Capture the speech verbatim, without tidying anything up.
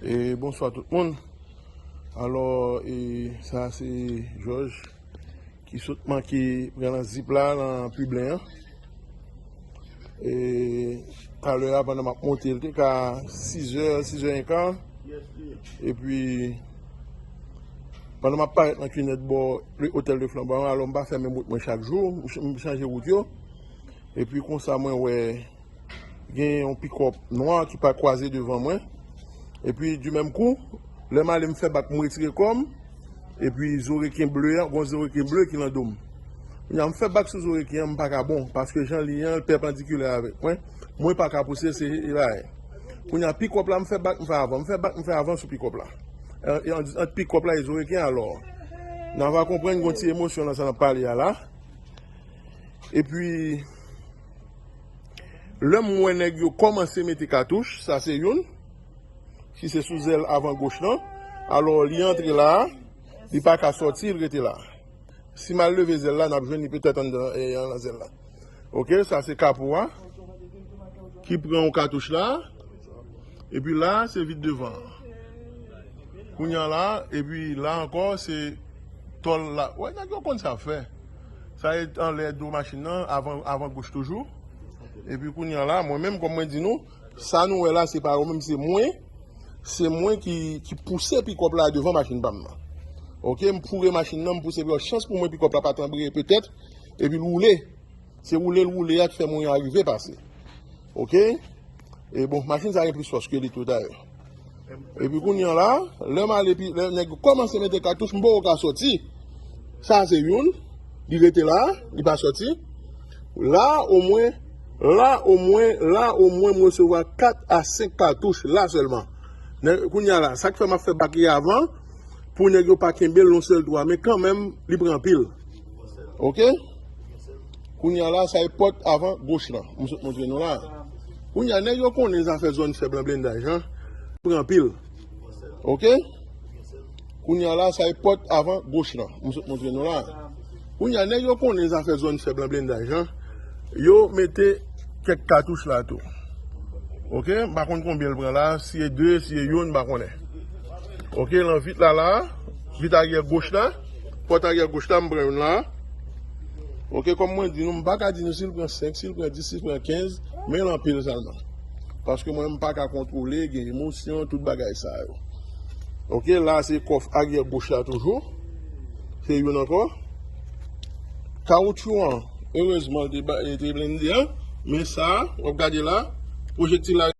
E bonswa tout moun. Alò, e sa se Jòj ki sot manke pran nan zip la nan Piblen an. E talè a, pandan m ap monte, l te ka sizè, sizè enka. Epi, pandan m ap parèt nan Kwinet bò le Hôtel de Flamboyant, alò m pa fè menm wout mwen chak jou, m ch-, m chanje wout yo. Epi konsa mwen wè gen yon pikòp nwa ki pa kwaze devan mwen. Epi di menm kou, lè m ale m fè bak, m retire kò m. Epi zoreken ble a, gon zoreken ble ki nan do m. Kounye a m fè bak sou zoreken an, m pa ka bon, paske jan li an, l pèpandikilè avèk mwen. Mwen pa ka pouse, se la. Kounye a pikòp la, m fè bak, m fè avan, m fè bak, m fè avan sou pikòp la. E, e, ant, ant pikòp la e zoreken, alò n a va konprann gon ti emosyon nan sa n ap pale a la. Epi, lè m wè nèg yo kòmanse mete katouch, sa se youn, ki se sou zèl avan goch lan, alò li antre la, li pa ka sòti, li rete la. Si m al leve zèl la, n ap jwenn li petèt anndan, e, anndan zèl la. Oke, sa se kapo a, ki pran yon katouch la, epi la, se vit devan an. Kounye a la, epi la ankò, se tòl la. Wè, nèg yo konn sa fè. Sa e anlè do machin nan, avan, avan goch toujou. Epi kounye a la, mwen menm, kòm mwen di nou, sa nou wè la, se pa yo menm, se mwen. Se mwen ki, ki pouse pikòp la devan machin pa m nan. Oke, m foure machin nan, m pouse pikòp. Chans pou mwen, pikòp la pa t anbreye petèt, epi l woule. Se woule l woule a k fè mwen arive pase. Oke? E bon, machin sa gen plis fòs ke li tou dayè. Epi kounye a la, lè m ale, epi lè nèg yo kòmanse mete katouch, m poko ka sòti. Sa se youn, li rete la, li pa sòti. La, omwen, la, omwen, la, omwen, m resevwa kat a senk katouch, la sèlman. Nè-, kounye a la, sa k fè m ap fè bak li avan, pou nèg yo pa kenbe l yon sèl twa, men kanmenm, li pran anpil. Oke? Kounye a la, sa e pòt avan goch lan. M sot montre nou la. Kounye a, nèg yo konnen zafè zòn fèb lan blendaj, an. Pran anpil. Oke? Kounye a la, sa e pòt avan goch lan. M sot montre nou la. Kounye a, nèg yo konnen zafè zòn fèb lan blendaj, an. Yo mete kèk katouch la tou. Oke? M pa konn konbyen l pran la, si e de, si e youn, m pa konnen. Oke, lan vit la la, vit aryè goch la, pòt aryè goch la, m pran youn la. Oke, kòm mwen di nou, m pa ka di nou si l pran senk, si l pran dis, si l pran kenz, men l anpil sèlman. Paske mwen, m pa ka kontwole, gen emosyon, tout bagay sa yo. Oke, la se kòf aryè goch la toujou. Se youn ankò. Kawoutchou an, erezman, li te ba-, li te blende an, men sa, w ap gade la, pwojektil la